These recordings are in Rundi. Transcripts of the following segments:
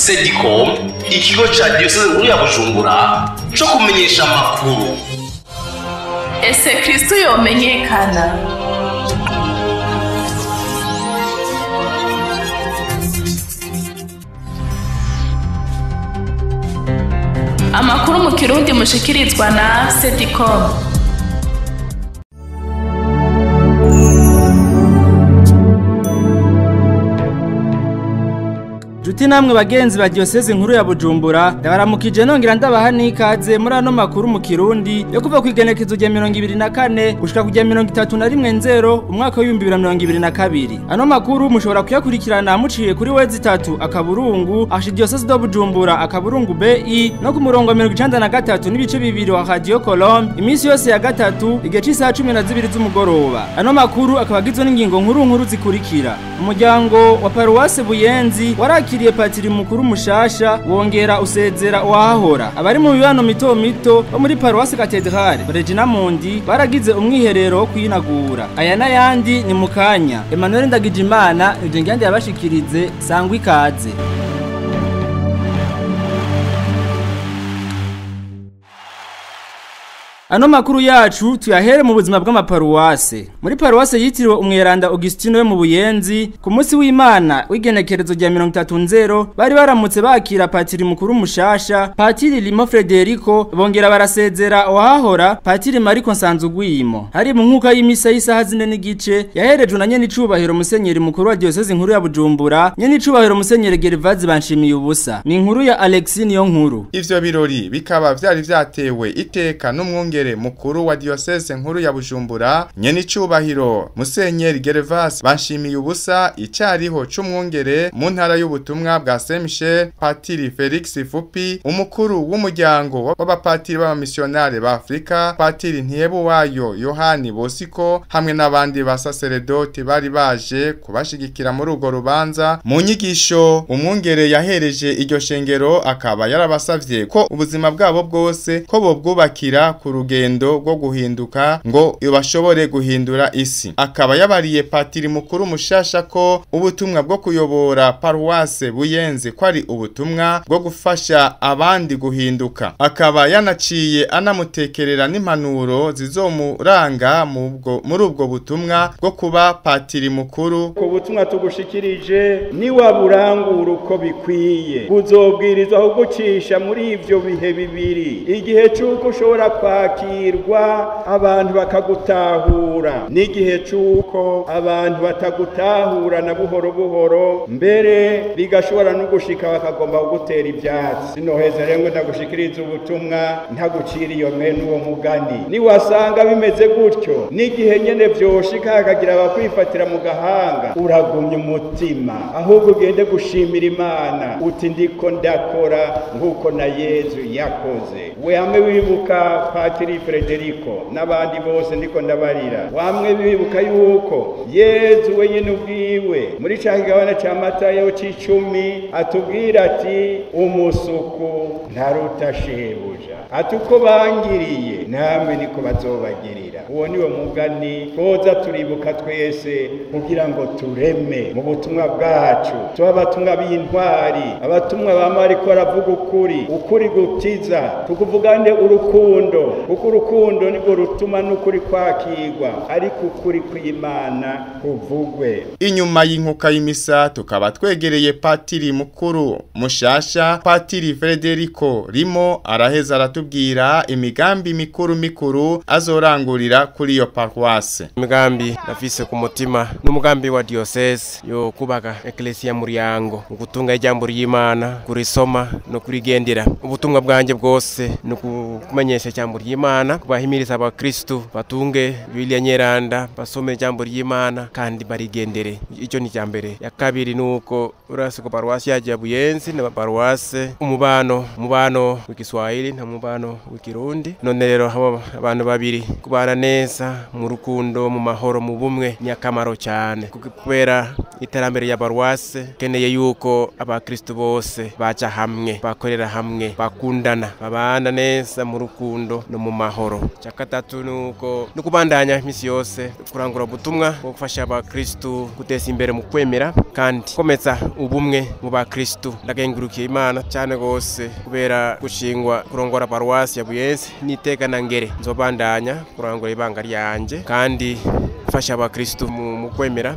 Sedicom, ikigo ca diyoseze nkuru ya Bujumbura co kumenyesha amakuru. Ese Kristo yomenyekana? Amakuru mu Kirundi mushikirizwa na Sedicom. Juti namwe bagenzi ba diocese nkuru ya Bujumbura ndabaramukije nongera ndabaha n'ikaze muri ano makuru mu Kirundi yo kuva kwigenekezo rya 24 gushika kujya 31 umwaka wa 2022. Ano makuru mushobora kuyakurikirana muciye kuri wezi 3 akaburungu archidiocese de Bujumbura akaburungu BI no ku murongo 93 n'ibice bibiri wa Radio Colombe iminsi yose ya gatatu igihe c'isaha 12 z'umugoroba. Ano makuru akaba agizwe n'ingingo nkuru nkuru zikurikira. Umuryango wa Paroisse Buyenzi warakiriye patiri mukuru mushasha wongera usezera wahahora. Abari mu bibano mito mito bo muri Paroisse Cathedrale Regina Mundi baragize umwiherero wo kwinagura. Aya nayandi ni mukanya. Emmanuel Ndagijimana ivyo ngende yabashikirize sangwa ikaze. Ano makuru yacu tuyahere mu buzima bw'amaparuwase. Muri paruwase yitiriwe umweranda Augustino we mu Buyenzi, ku munsi w'Imana w'igenekerezo rya 30 bari baramutse bakira patiri mukuru mushasha, Patiri Limo Frederico, bongera barasezera wahahora Patiri Mariko Nsanzugwimo. Hari mu nkuka y'imisa y'isaha 4:15 yaherejwe na nyene icubahiro musenyeri mukuru wa diocese nkuru ya Bujumbura, nyene icubahiro musenyeri Gervaze Banshimiye ubusa. Ni inkuru ya Alexis niyo nkuru. Ivyo birori bikaba vyari vyatewe iteka n'umwungere mukuru wa diocese nkuru ya Bujumbura nyene icubahiro musenyeri Gervas Banshimiye ubusa, icariho c'umwungere mu ntara y'ubutumwa bwa Saint Michel Patiri Felix Fupi, umukuru w'umuryango w'abapatiri b'abamissionnaire ba Afrika Patiri Ntihebuwayo Yohani Bosiko hamwe n'abandi basaseredoti bari baje kubashigikira muri urwo rubanza. Mu nyigisho umwungere yahereje iryo shengero akaba yarabasavye ko ubuzima bwabo bwose ko bobwubakira ku rugendo rwo guhinduka ngo bashobore guhindura isi. Akaba yabariye patiri mukuru mushasha ko ubutumwa bwo kuyobora Paroisse Buyenzi ko ari ubutumwa bwo gufasha abandi guhinduka. Akaba yanaciye anamutekerera n'impanuro zizomuranga muri ubwo butumwa bwo kuba patiri mukuru. Ko butumwa tugushikirije ni waburangura uko bikwiye buzobwirizwa aho gucisha muri ivyo bihe bibiri, igihe cy'uko ushobora kwakirwa abantu bakagutahura n'igihe cy'uko abantu batagutahura na buhoro buhoro, mbere bigashobora no gushika bakagomba kugutera ibyatsi. Sinoheza rero ngo ndagushikiriza ubutumwa ntagucira iyo mene uwo mugani. Niwasanga bimeze gutyo n'igihe nyene vyoshika hakagira abakwifatira mu gahanga, uragumya umutima ahubwo ugende gushimira Imana uti ndiko ndakora nk'uko na Yezu yakoze. We hamwe wibuka Patiri Frederico n'abandi bose ndiko ndabarira, wamwe bibuka yuko Yezu wenyine ubwiwe muri ca kigabane ca Matayo c'icumi atubwira ati umusuku ntaruta shebuja, ati uko bangiriye namwe niko bazobagirira. Uwo niwo mugani twoza turibuka twese kugira ngo tureme mu butumwa bwacu, tuba abatumwa b'intwari, abatumwa bama bariko baravuga ukuri, ukuri gukiza, tukuvugane urukundo, kuko urukundo nibwo rutuma n'ukuri kwakirwa, ariko ukuri kw'Imana kuvugwe. Inyuma y'inkuka y'imisa tukaba twegereye patiri mukuru mushasha Patiri Frederico Rimo, araheza aratubwira imigambi mikuru mikuru azorangurira kuri iyo paroisse. Imigambi nafise ku mutima n'umugambi wa diocese yo kubaka ecclesia muryango, gutunga ijambo ry'Imana, kurisoma no kurigendera. Ubutumwa bwanje bwose no kumenyesha ijambo ry'Imana, kubahimiriza abakristo batunge Bibiliya nyeranda, basome ijambo ry'Imana kandi barigendere. Icyo ni cyambere. Ya kabiri nuko urase ko paroisse ya Buyenzi na paroisse umubano w'igiswahili na mubano w'ikirundi. None rero abantu babiri kubana neza mu rukundo, mu mahoro, mu bumwe ni akamaro cyane, kubera iterambere ya paroisse keneye yuko abakristo bose baca hamwe, bakorera hamwe, bakundana, babana neza mu rukundo no mu mahoro. Cya gatatu nuko nukubandanya imisi yose kurangura ubutumwa bwo gufasha abakristu guteza imbere mu kwemera kandi komeza ubumwe mu bakristu. Ndakengurukiye Imana cyane gose kubera gushingwa kurongora paruwasi ya Buyenzi niteka na ngere nzobandanya kurangura ibanga ryanje kandi gufasha abakristu mu kwemera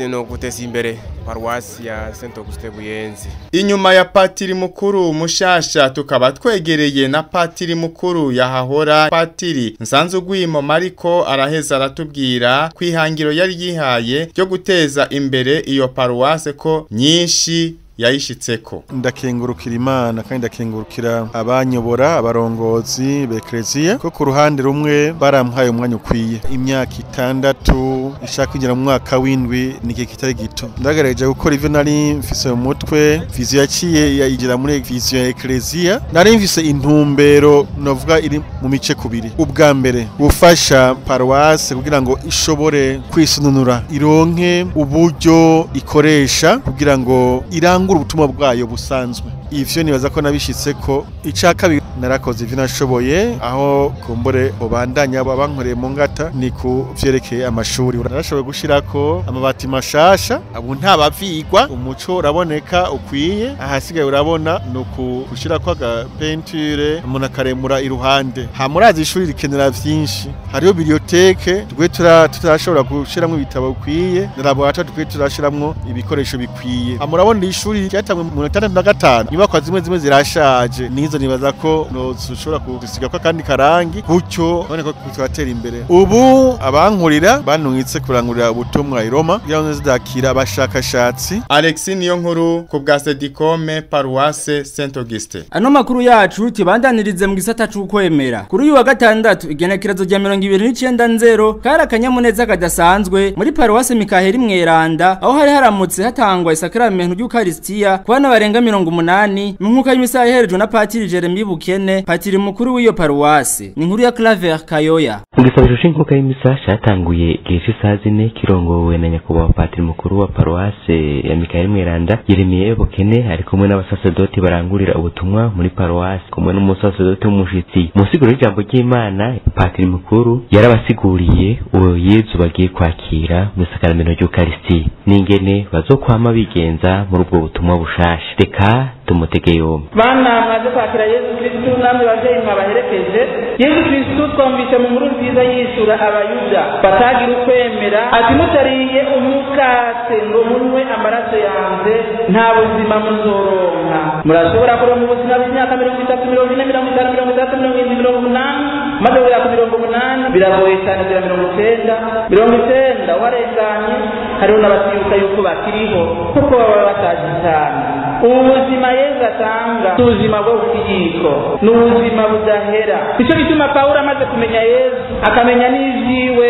no guteza imbere paruwasi ya Saint Auguste Buyenzi. Inyuma ya patiri mukuru mushasha tukaba twegereye na patiri mukuru yahahora patiri Nsanzugwimo Mariko araheza aratubwira kwihangiro yari yihaye ryo guteza imbere iyo paruwase ko nyinshi yayishitseko. Ndakengurukira Imana kandi ndakengurukira abanyobora abarongozi b'Eklezia ko ku ruhande rumwe baramuhaye umwanya ukwiye imyaka 6 ishaka kugera mu mwaka w'indwi niki kitari gito. Ndagerageje gukora ivyo nari mfise mu mutwe, vision yaciye yayigira muri vision ya Eklezia. Nari mfise intumbero novuga iri mu mice kubiri. Ubwa mbere gufasha paruwase kugira ngo ishobore kwisununura ironke uburyo ikoresha kugira ngo irangure ubutumwa bwayo busanzwe. Ivyo nibaza ko nabishitse ko. Ica kabiri narakoze ivyo nashoboye aho kumbure obandanya abankoreye mu ngata ni ku vyerekeye amashuri. Narashoboye gushirako amabati mashasha abu ntabavigwa, umuco uraboneka ukwiye, ahasigaye urabona nuko gushirako aga peinture umuntu akaremura iruhande. Hamurazi ishuri rikenera vyinshi, hariyo bibliothèque twe tutarashobora gushiramwo ibitabo bikwiye na laboratoire twe turashiramwo ibikoresho bikwiye. Amurabona ishuri ryatangwe mu 65 nyubakwa zimwe zirashaje, nizo nibaza ko no ushobora kusiga kwa kandi karangi gutyo none ko twatera imbere. Ubu abankurira banungitse kurangurira ubutumwa i Roma kugira ngo zidakira abashakashatsi. Alexis niyo nkuru ku bwa Sedikome Paroisse Saint Auguste. Ano makuru yacu tibandanirize mu gisata c'ukwemera. Kuri uyu wa gatandatu igenekerezo rya 2090 kari akanyamuneza kadasanzwe muri Paroisse Mikaheli Mweranda aho hari haramutse hatangwa isakramentu ry'Ukaristia ku bana barenga 80 mu nkuka y'imisa iherejwe na Patiri Jeremy Bukene, patiri mukuru w'iyo paruwase. Ni inkuru ya Claver Kayoya. Igisabisho c'inkuka y'imisa catanguye igihe c'isaha 4 kirongowe na nyakubahwa patiri mukuru wa paruwase ya Mikaheli Mweranda Jeremy Bukene ari kumwe n'abasaserdoti barangurira ubutumwa muri paruwase kumwe n'umusaserdoti w'umushitsi. Mu siguro y'ijambo ry'Imana patiri mukuru yarabasiguriye uwo Yezu bagiye kwakira mu isakaramentu ry'Ukaristia n'ingene bazokwama bigenza muri ubwo butumwa bushasha. Reka tumutege yombi. Bana mwaje kwakira Yezu Kristu namwe bavyeyi mwabaherekeje. Yezu Kristu twumvise mu nkuru nziza yishura abayuda batagira ukwemera ati mutariye umukate ngo munywe amaraso yanjye nta buzima muzoronka. Murashobora kuronka ubuzima bw'imyaka 30, 40, 50, 60, 70, 80 maze kugera ku 80 biragoye cyane kugera 90, 90 warenganye. Hariho n'abatibuka yuko bakiriho kuko baba batazi cyane. Ubu buzima Yezu atanga si ubuzima bwo ku kiyiko, ni ubuzima budahera. Nicyo gituma Pawulo amaze kumenya Yezu akamenya n'ivyiwe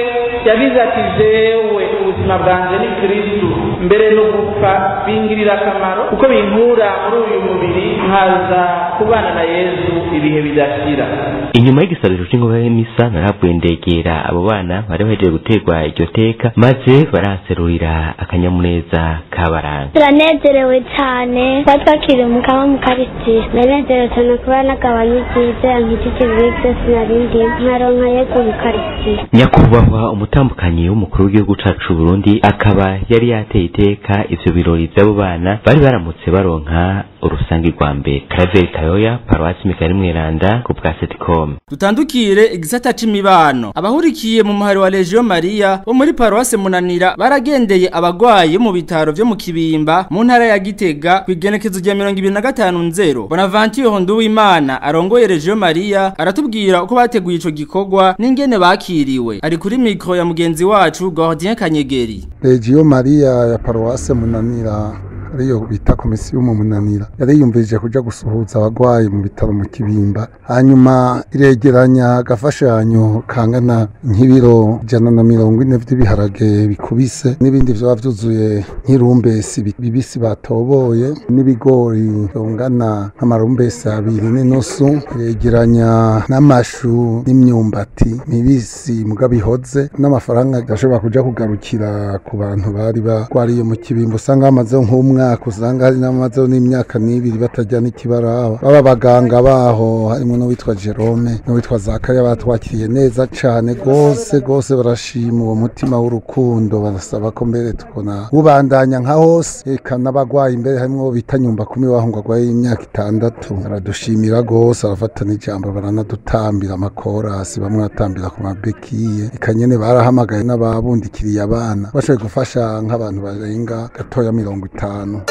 yabize ati jewe ubuzima bwanje ni Kristu, mbere no gupfa bingirira akamaro kuko binkura muri uyu mubiri nkaza kubana na Yezu ibihe bidashira. Inyuma y'igisabisho c'inkuka y'imisa naravuye ndegera abo bana bari bahejeje gutegwa iryo teka maze baranserurira akanyamuneza kabaranga. Turanezerewe cyane kuba twakiriye umukama mu Karisitiya. Ndanezerewe cyane kuba nagabanye ibyiza yankijije ibibi byose nari ndimo nkaronka Yezu mu Karisitiya. Nyakubahwa umutambukanyi w'umukuru w'igihugu cacu Burundi akaba yari yateye iteka ivyo birori vy'abo bana bari baramutse baronka urusangi rwa mbere. Claver Kayoya, Paroisse Mikaheli Mweranda ku bwa Sedicom. Dutandukire igisata c'imibano. Abahurikiye mu muhari wa Legio Maria bo muri Paroisse Munanira baragendeye abagwayi mu bitaro vyo mu Kibimba mu ntara ya Gitega kwigenekezo rya 2050. Bonaventure Nduwimana arongoye Legio Maria aratubwira uko bateguye ico gikorwa n'ingene bakiriwe. Ari kuri micro ya mugenzi wacu Gordien Kanyegeri. Legio Maria ya Paroisse Munanira ariyo bita komisiyo mu Munanira yariyumvije kuja gusuhuza abagwayi mu bitaro mu Kibimba, hanyuma iregeranya agafashanyo kangana nk'ibiro 140 vy'ibiharage bikubise n'ibindi vyoba vyuzuye nk'irumbesi bibisi batoboye n'ibigori bingana nk'amarumbesi 2.5, iregeranya n'amashu n'imyumbati mibisi muga bihoze n'amafaranga gashobora kuja kugarukira ku bantu bari bagwariye mu Kibimba usanga bamaze nk'umwa imyaka, usanga hari n'amaze n'imyaka n'ibiri batajya n'ikibaraba. Baba baganga baho harimo n'uwitwa Jerome n'uwitwa Zakaya, batwakiriye neza cane gose gose, barashima uwo mutima w'urukundo, barasaba ko mbere tubona ubandanya nka hose. Eka n'abagwayi imbere harimo bita nyumba kumi waho ngo agwaye imyaka 6, baradushimira gose, arafata n'ijambo, baranadutambira amakorasi, bamwe batambira ku mabekiye. Eka nyene barahamagaye n'ababundikiriye abana, bashoboye gufasha nk'abantu barenga gatoya 50.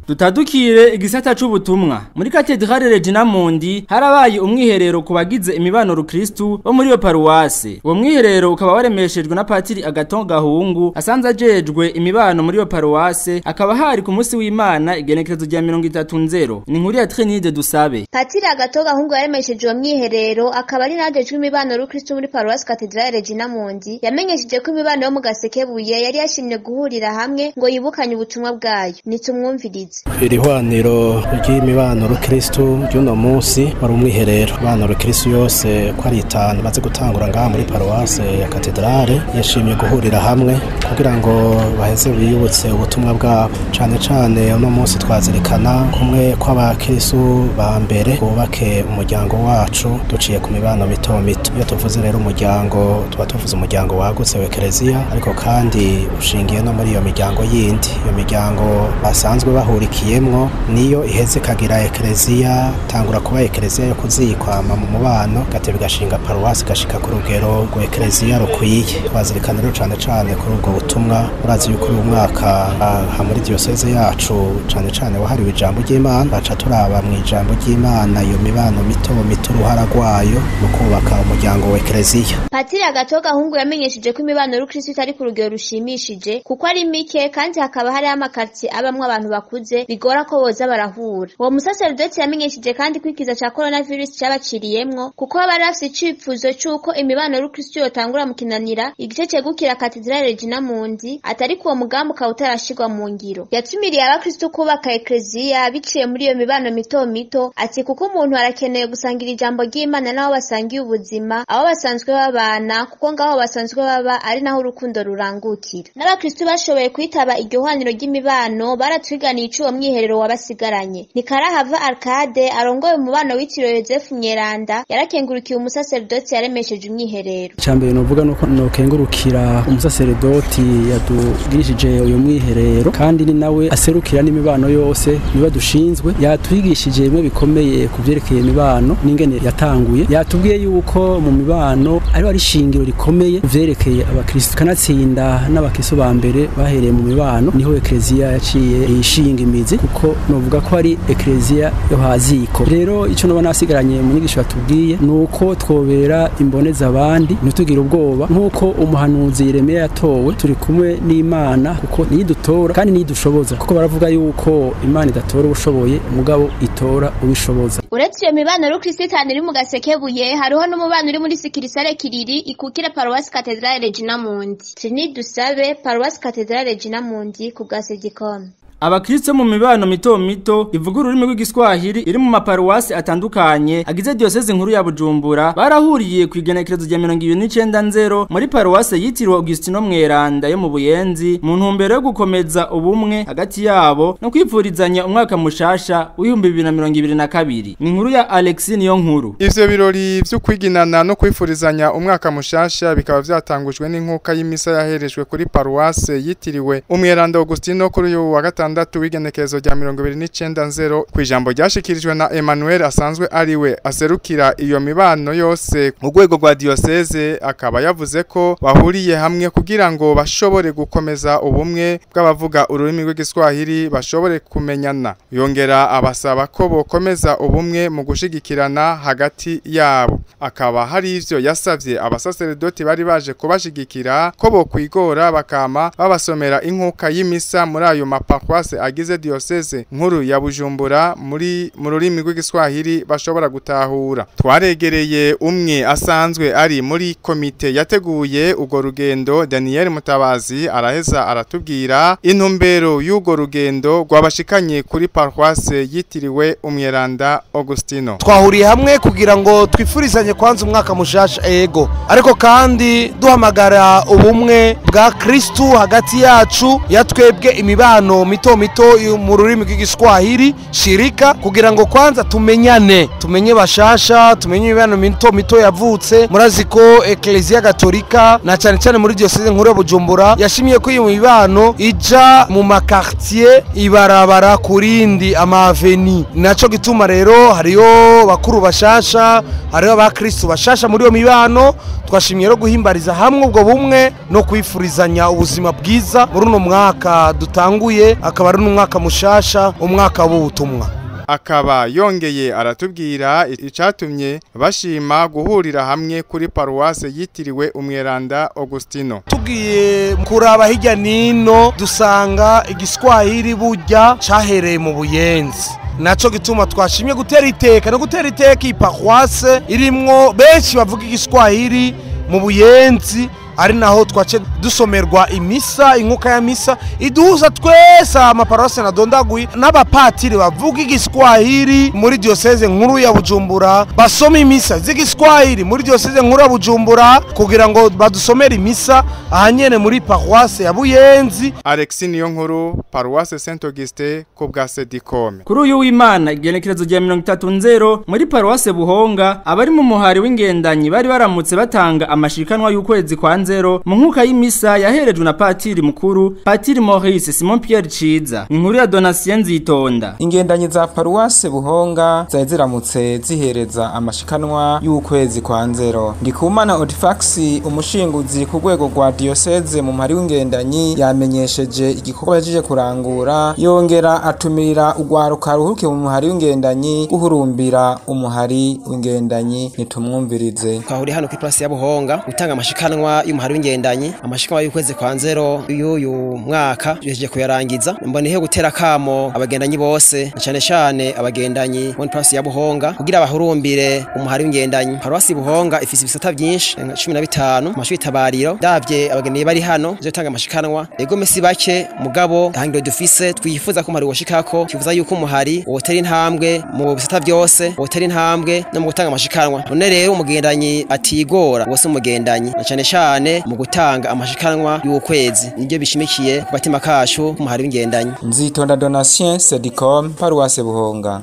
Tutadukire igisata c'ubutumwa. Muri Katedrale Regina Mundi harabaye umwiherero kubagize imibano rukristu bo muri iyo paruwase. Uwo mwiherero ukaba waremeshejwe na Patiri Agaton Gahungu asanze ajejwe imibano muri iyo paruwase, akaba hari ku munsi w'Imana igenekerezo rya 30. Ni inkuru ya Trinide Dusabe. Patiri Agaton Gahungu yaremesheje uwo mwiherero akaba ari najejwe imibano rukristu muri paruwase Katedrale Regina Mundi. Yamenyesheje ko imibano yo mu Gasekebuye yari yashimye guhurira hamwe ngo yibukanye ubutumwa bwayo. Nitumwumvirize. Iri hwaniro ry'imibano rukristu ry'uno munsi wari umwiherero. Imibano rukristu yose ko ari 5 maze gutangura ngaha muri paruwase ya Katedrale, yashimye guhurira hamwe kugira ngo baheze biyubutse ubutumwa bwabo. Cane cane uno munsi twazirikana kumwe kw'abakristu ba mbere bubake umuryango wacu duciye ku mibano mito mito. Iyo tuvuze rero umuryango tuba tuvuze umuryango wagutse wa Eklezia, ariko kandi ushingiye no muri iyo miryango yindi, iyo miryango basanzwe bahurikiyemwo niyo iheze kagira eklezia, tangura kuba eklezia yo kuzikwama mu mubano, gatebe gashinga paruwasi gashika ku rugero rwa eklezia rukwiye. Twazirikana rero cane cane kuri ubwo butumwa. Urazi yuko uyu mwaka aha muri diocese yacu cane cane wahariwe ijambo ry'Imana, baca turaba mu ijambo ry'Imana iyo mibano mito mito uruhara rwayo mu kubaka umuryango wa eklezia. Patiri Agaton Gahungu yamenyesheje ko imibano rukristo itari ku rugero rushimishije kuko ari mike, kandi hakaba hari amakartie abamwe abantu bakuze bigora ko boza barahura. Uwo musaserdoti yamenyesheje kandi kwikiza ca coronavirus cabaciriyemwo kuko bari bafise icifuzo c'uko imibano rukristo yotangura mu Kinanira, igice cegukira Katedrale Regina Mundi, atari ko uwo mugambi ukaba utarashirwa mu ngiro. Yatumiriye abakristo kubaka eklezia biciye muri iyo mibano mito mito, ati kuko umuntu arakeneye gusangira ijambo ry'Imana n'abo basangiye ubuzima, abo basanzwe babana, kuko ngaho basanzwe baba ari naho urukundo rurangukira. N'abakristo bashoboye kwitaba iryo hwaniro ry'imibano baratwiganiye ico uwo mwiherero wabasigaranye. Nikarahava Arcade arongoye umubano witiriwe Yozefu Mweranda yarakengurukiye umusaserdoti yaremesheje umwiherero. Icambere novuga nuko nokengurukira umusaserdoti yadugirishije uyu mwiherero, kandi ni nawe aserukira n'imibano yose niba dushinzwe. Yatwigishije bimwe bikomeye kuvyerekeye imibano n'ingene yatanguye. Yatubwiye yuko mu mibano ari shingiro rikomeye kuvyerekeye abakristo, kanatsinda n'abakristo ba mbere bahereye mu mibano, niho eklezia yaciye ishinga imizi, kuko novuga ko ari eklezia yo haziko. Rero ico noba nasigaranye mu nyigisho yatubwiye nuko twobera imboneza abandi, ntitugira ubwoba nkuko umuhanuzi Yeremiya yatowe. Turi kumwe n'Imana kuko niyidutora kandi niyidushoboza, kuko baravuga yuko Imana idatora ubushoboye mugabo itora ubishoboza. Uretse iyo mibano rukristo itanu iri mu Gasekebuye, hariho n'umubano uri muri Sikirisare Kiriri ikukira paruwasi Katedrale Regina Mundi. Trini Dusabe, paruwasi Katedrale Regina Mundi ku bwa Sedicom. Abakristo mu mibano mito mito ivuga ururimi rw'igiswahili iri mu maparuwasi atandukanye agize diocese nkuru ya Bujumbura barahuriye ku igenekerezo rya 2090 muri paruwasi yitiriwe Augustino Mweranda yo mu Buyenzi, mu ntumbero yo gukomeza ubumwe hagati yabo no kwifurizanya umwaka mushasha w'ibihumbi 2022. Ni inkuru ya Alexis niyo nkuru. Ivyo birori vyo kwiginana no kwifurizanya umwaka mushasha bikaba vyatangujwe n'inkuka y'imisa yaherejwe kuri paruwasi yitiriwe Umweranda Augustino kuri uyu wa gatandatu w'igenekerezo rya 2090. Ku ijambo ryashikirijwe na Emmanuel asanzwe ariwe aserukira iyo mibano yose mu rwego rwa diocese, akaba yavuze ko bahuriye hamwe kugira ngo bashobore gukomeza ubumwe bw'abavuga ururimi rw'igiswahili bashobore kumenyana. Yongera abasaba ko bokomeza ubumwe mu gushigikirana hagati yabo. Akaba hari ivyo yasavye abasaserdoti bari baje kubashigikira ko bokwigora bakama babasomera inkuka y'imisa muri ayo maparuwasi maparuwase agize diocese nkuru ya Bujumbura muri mu rurimi rw'igiswahili bashobora gutahura. Twaregereye umwe asanzwe ari muri komite yateguye urwo rugendo, Daniel Mutabazi, araheza aratubwira intumbero y'urwo rugendo rwabashikanye kuri paruwase yitiriwe Umweranda Augustino. Twahuriye hamwe kugira ngo twifurizanye kwanza umwaka mushasha, ego, ariko kandi duhamagara ubumwe bwa Kristu hagati yacu, yatwebwe imibano mito mito mu rurimi rw'igiswahili shirika, kugira ngo kwanza tumenyane, tumenye bashasha, tumenye imibano mito mito yavutse. Murazi ko Ecclesia Gatolika na cyane cyane muri diocese nkuru ya Bujumbura yashimiye ko iyo mibano ija mu makartier, ibarabara kurindi, amaveni. Naco gituma rero hariyo bakuru bashasha, hariyo abakristu bashasha muri iyo mibano. Twashimiye rero guhimbariza hamwe ubwo bumwe no kwifurizanya ubuzima bwiza muri uno mwaka dutanguye, akaba ari n'umwaka mushasha, umwaka w'ubutumwa. Akaba yongeye aratubwira icatumye bashima guhurira hamwe kuri paruwase yitiriwe Umweranda Augustino. Tugiye kuraba hirya nino dusanga igiswahili burya cahereye mu Buyenzi. Naco gituma twashimye gutera iteka no gutera iteka iparuwase irimwo benshi bavuga igiswahili mu Buyenzi, ari naho twace dusomerwa imisa, inkuka ya misa iduhuza twese amaparuwase nadondaguye n'abapatiri bavuga igiswahili muri diocese nkuru ya Bujumbura, basoma imisa z'igiswahili muri diocese nkuru ya Bujumbura kugira ngo badusomere imisa ahanyene muri paruwase ya Buyenzi. Alexis Niyonkuru, paruwase Saint Auguste, ku bwa Sedikome. Kuri uyu w'Imana igenekerezo rya 30 muri paruwase Buhonga, abari mu muhari w'ingendanyi bari baramutse batanga amashikanwa y'ukwezi kwa nzero mu nkuka y'imisa yaherejwe na patiri mukuru Patiri Maurice Simon Pierre Ciza. Inkuru ya Donatien Nzitonda. Ingendanyi za paruwase Buhonga zari ziramutse zihereza amashikanwa y'ukwezi kwa nzero. Ndikumana Odifax, umushinguzi ku rwego rwa diocese mu muhari w'ingendanyi, yamenyesheje igikorwa yaje kurangura, yongera atumirira urwaruka ruhuke mu muhari w'ingendanyi guhurumbira umuhari w'ingendanyi. Nitumwumvirize. Twahuriye hano kuri place ya Buhonga gutanga amashikanwa y'umuhari w'ingendanyi, amashikanwa y'ukwezi kwa nzero y'uyu mwaka tugejeje kuyarangiza. Mboneyeho gutera kamo abagendanyi bose, cyane cyane abagendanyi muri place ya Buhonga, kugira bahurumbire umuhari w'ingendanyi. Paruwasi Buhonga ifise ibisata byinshi 15, amashuri tabariro. Ndavye abagendanyi bari hano je gutanga amashikanwa, ego mesi bake, mugabo hangiro dufise twifuza ko umuhari woshikako, twifuza yuko umuhari wotera intambwe mu bisata byose, wotera intambwe no mu gutanga amashikanwa. None rero umugendanyi atigora wose umugendanyi, na cyane cyane mu gutanga amashikanwa y'ukwezi, nibyo bishimikiye ku batima kashu k'umuhari w'ingendanyi. Nzitonda Donatien, Sedicom, paruwase Buhonga.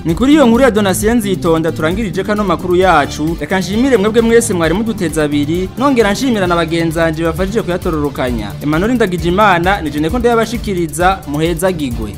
Ni kuri iyo nkuru ya Donatien Nzitonda turangirije kano makuru yacu. Reka nshimire mwebwe mwese mwari muduteza abiri, nongera nshimira na bagenzanje bafashije kuyatororokanya. Emmanuel Ndagijimana nije neko ndayabashikiriza, muheza gigwe.